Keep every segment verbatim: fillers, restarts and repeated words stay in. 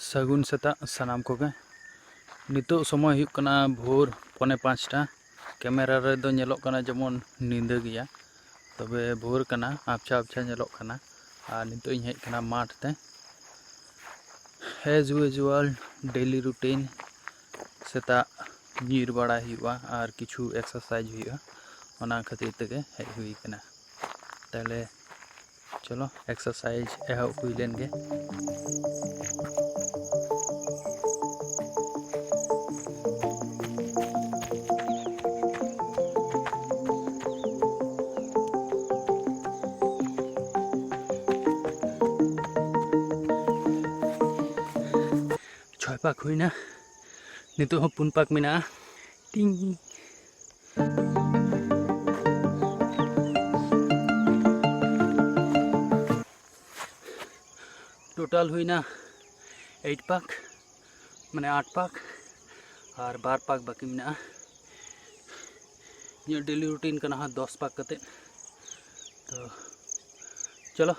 ᱥᱟᱹᱜᱩᱱ ᱥᱮᱛᱟᱜ ᱥᱟᱱᱟᱢ ᱠᱚᱜᱮ᱾ ᱱᱤᱛᱚᱜ ᱥᱚᱢᱚᱭ ᱦᱩᱭᱩᱜ ᱠᱟᱱᱟ ᱵᱷᱳᱨ ᱯᱚᱱᱮ ᱯᱟᱸᱪᱴᱟ᱾ ᱠᱮᱢᱮᱨᱟ ᱨᱮᱫᱚ ᱧᱮᱞᱚᱜ ᱠᱟᱱᱟ ᱡᱮᱢᱚᱱ ᱧᱤᱫᱟᱹ ᱜᱮᱭᱟ, ᱛᱚᱵᱮ ᱵᱷᱳᱨ ᱠᱟᱱᱟ, ᱟᱵᱪᱷᱟ ᱟᱵᱪᱷᱟ ᱧᱮᱞᱚᱜ ᱠᱟᱱᱟ᱾ ᱟᱨ ᱱᱤᱛᱚᱜ ᱤᱧ ᱦᱮᱡ ᱠᱟᱱᱟ ᱢᱟᱴᱷ ᱛᱮ᱾ As usual, daily routine, ᱥᱮᱛᱟᱜ ᱧᱤᱨ ᱵᱟᱲᱟᱭ ᱦᱩᱭᱩᱜᱼᱟ ᱟᱨ ᱠᱤᱪᱷᱩ exercise ᱦᱩᱭᱩᱜᱼᱟ, ᱚᱱᱟ ᱠᱷᱟᱹᱛᱤᱨ ᱛᱮᱜᱮ ᱦᱮᱡ ᱦᱩᱭ ᱠᱟᱱᱟ᱾ ᱛᱟᱦᱞᱮ ᱪᱚᱞᱚ, exercise ᱮᱦᱚᱵ ᱦᱩᱭ ᱞᱮᱱ ᱜᱮ᱾ ᱪᱷᱚᱭ ᱯᱟᱠ ᱦᱩᱭᱱᱟ, ᱱᱤᱛᱚᱜ ᱦᱚᱸ ᱯᱩᱱ ᱯᱟᱠ ᱢᱮᱱᱟᱜᱼᱟ᱾ ᱴᱤᱝ᱾ Total ᱦᱩᱭᱱᱟ eight ᱯᱟᱠ, ᱢᱟᱱᱮ ᱟᱴ ᱯᱟᱠ, ᱟᱨ ᱵᱟᱨ ᱯᱟᱠ ᱵᱟᱹᱠᱤ ᱢᱮᱱᱟᱜᱼᱟ᱾ ᱤᱧᱟᱹᱜ daily routine ᱠᱟᱱᱟ ᱦᱟᱸᱜ ᱫᱚᱥ ᱯᱟᱠ ᱠᱟᱛᱮᱫ᱾ ᱛᱚ ᱪᱚᱞᱚ᱾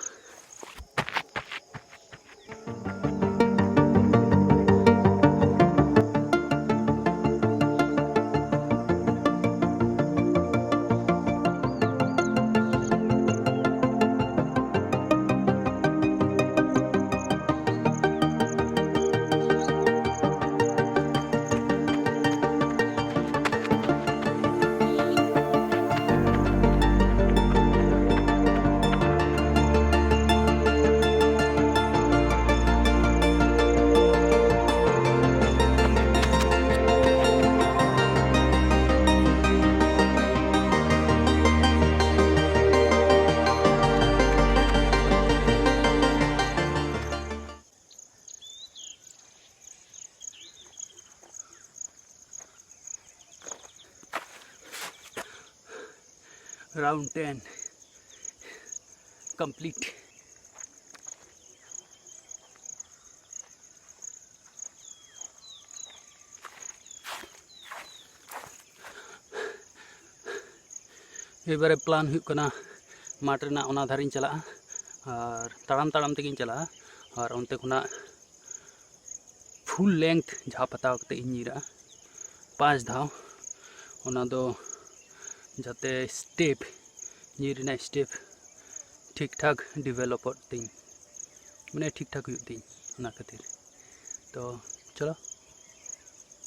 Round ten complete. ᱮᱵᱟᱨᱮ plan ᱦᱩᱭᱩᱜ ᱠᱟᱱᱟ ᱢᱟᱴᱷ ᱨᱮᱱᱟᱜ ᱚᱱᱟ ᱫᱷᱟᱨᱮᱧ ᱪᱟᱞᱟᱜᱼᱟ, ᱟᱨ ᱛᱟᱲᱟᱢ ᱛᱟᱲᱟᱢ ᱛᱮᱜᱮᱧ ᱪᱟᱞᱟᱜᱼᱟ, ᱟᱨ ᱚᱱᱛᱮ ᱠᱷᱚᱱᱟᱜ full length ᱡᱟᱦᱟᱸ ᱯᱟᱛᱟᱣ ᱠᱟᱛᱮ ᱤᱧ ᱧᱤᱨᱟᱜᱼᱟ ᱯᱟᱸᱪ ᱫᱷᱟᱣ, ᱚᱱᱟ ᱫᱚ ᱡᱟᱛᱮ step, ᱧᱤᱨ ᱨᱮᱱᱟᱜ step ᱴᱷᱤᱠ ᱴᱷᱟᱠ developᱚᱜ ᱛᱤᱧ, ᱢᱟᱱᱮ ᱴᱷᱤᱠ ᱴᱷᱟᱠ ᱦᱩᱭᱩᱜ ᱛᱤᱧ, ᱚᱱᱟ ᱠᱷᱟᱹᱛᱤᱨ᱾ ᱛᱚ ᱪᱚᱞᱚ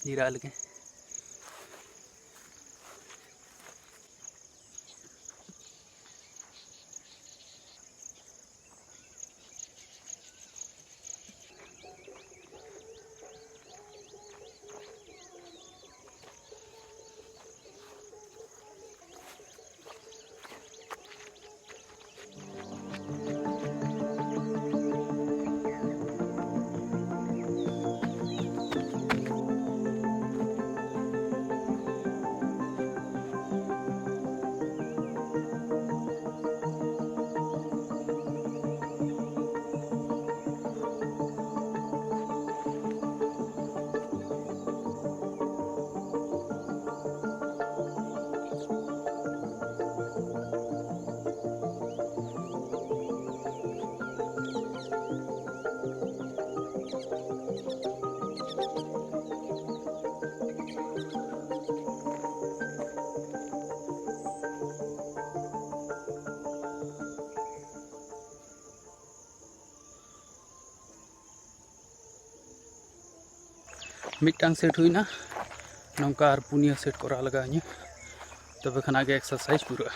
ᱧᱤᱨᱟᱜ ᱞᱮᱜᱮ᱾ ᱢᱤᱫᱴᱟᱝ set ᱦᱩᱭᱱᱟ, ᱱᱚᱝᱠᱟ ᱟᱨ ᱯᱩᱱᱭᱟᱹ set ᱠᱚᱨᱟᱣ ᱞᱟᱜᱟᱣ ᱤᱧᱟᱹ, ᱛᱚᱵᱮ ᱠᱷᱟᱱᱟᱜ ᱜᱮ exercise ᱯᱩᱨᱟᱹᱜᱼᱟ᱾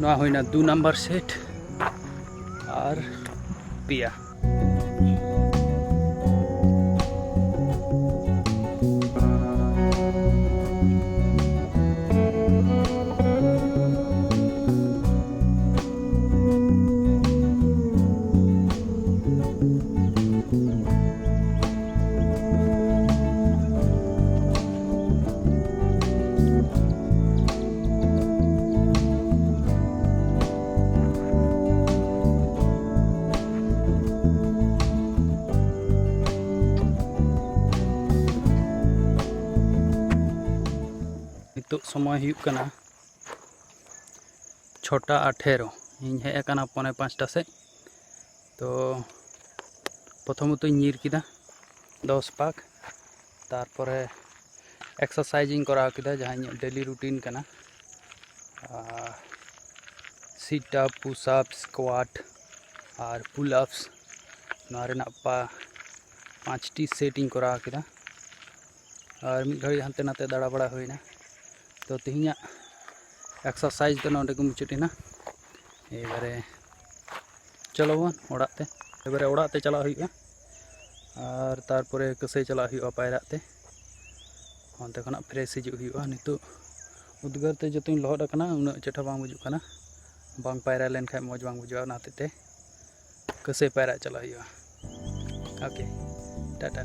ᱱᱚᱣᱟ ᱦᱩᱭᱱᱟ ᱫᱩ ᱱᱟᱢᱵᱟᱨ ᱥᱮᱴ ᱟᱨ ᱯᱮᱭᱟ᱾ ᱱᱤᱛᱚᱜ ᱥᱚᱢᱚᱭ ᱦᱩᱭᱩᱜ ᱠᱟᱱᱟ ᱪᱷᱚᱴᱟ ᱟᱴᱷᱮᱨᱚ᱾ ᱤᱧ ᱦᱮᱡ ᱟᱠᱟᱱᱟ ᱯᱚᱱᱮ ᱯᱟᱸᱪᱴᱟ ᱥᱮᱫ᱾ ᱛᱚ ᱯᱨᱚᱛᱷᱚᱢᱚᱛᱚᱧ ᱧᱤᱨ ᱠᱮᱫᱟ ᱫᱚᱥ ᱯᱟᱠ, ᱛᱟᱨᱯᱚᱨᱮ ᱮᱠᱥᱟᱨᱥᱟᱭᱤᱡ ᱤᱧ ᱠᱚᱨᱟᱣ ᱠᱮᱫᱟ, ᱡᱟᱦᱟᱸ ᱤᱧᱟᱹᱜ ᱰᱮᱞᱤ ᱨᱩᱴᱤᱱ ᱠᱟᱱᱟ᱾ ᱟᱨ ᱥᱤᱴ ᱟᱯ, ᱯᱩᱥ ᱟᱯ, ᱥᱠᱳᱣᱟᱴ ᱟᱨ ᱯᱩᱞ ᱟᱯᱥ, ᱱᱚᱣᱟ ᱨᱮᱱᱟᱜ ᱯᱟ ᱯᱟᱸᱪᱴᱤ ᱥᱮᱴ ᱤᱧ ᱠᱚᱨᱟᱣ ᱠᱮᱫᱟ᱾ ᱟᱨ ᱢᱤᱫ ᱜᱷᱟᱹᱲᱤᱡ ᱦᱟᱱᱛᱮ ᱱᱟᱛᱮ ᱫᱟᱬᱟ ᱵᱟᱲᱟ ᱦᱩᱭᱱᱟ᱾ ᱛᱚ ᱛᱮᱦᱮᱧᱟᱜ ᱮᱠᱥᱟᱨᱥᱟᱭᱤᱡ ᱫᱚ ᱱᱚᱰᱮ ᱜᱮ ᱢᱩᱪᱟᱹᱫ ᱮᱱᱟ᱾ ᱮᱵᱟᱨᱮ ᱪᱚᱞᱚ ᱵᱚᱱ ᱚᱲᱟᱜ ᱛᱮ, ᱮᱵᱟᱨᱮ ᱚᱲᱟᱜ ᱛᱮ ᱪᱟᱞᱟᱜ ᱦᱩᱭᱩᱜᱼᱟ᱾ ᱟᱨ ᱛᱟᱨᱯᱚᱨᱮ ᱠᱟᱹᱥᱟᱹᱭ ᱪᱟᱞᱟᱜ ᱦᱩᱭᱩᱜᱼᱟ ᱯᱟᱭᱨᱟᱜ ᱛᱮ, ᱚᱱᱛᱮ ᱠᱷᱚᱱᱟᱜ ᱯᱷᱨᱮᱥ ᱦᱤᱡᱩᱜ ᱦᱩᱭᱩᱜᱼᱟ᱾ ᱱᱤᱛᱚᱜ ᱩᱫᱽᱜᱟᱹᱨ ᱛᱮ ᱡᱚᱛᱚᱧ ᱞᱚᱦᱚᱫ ᱟᱠᱟᱱᱟ, ᱩᱱᱟᱹᱜ ᱪᱮᱴᱷᱟ ᱵᱟᱝ ᱵᱩᱡᱩᱜ ᱠᱟᱱᱟ᱾ ᱵᱟᱝ ᱯᱟᱭᱨᱟ ᱞᱮᱱᱠᱷᱟᱱ ᱢᱚᱡᱽ ᱵᱟᱝ ᱵᱩᱡᱩᱜᱼᱟ, ᱚᱱᱟ ᱦᱚᱛᱮᱡ ᱛᱮ ᱠᱟᱹᱥᱟᱹᱭ ᱯᱟᱭᱨᱟᱜ ᱪᱟᱞᱟᱜ ᱦᱩᱭᱩᱜᱼᱟ᱾ ᱳᱠᱮ, ᱴᱟᱴᱟ᱾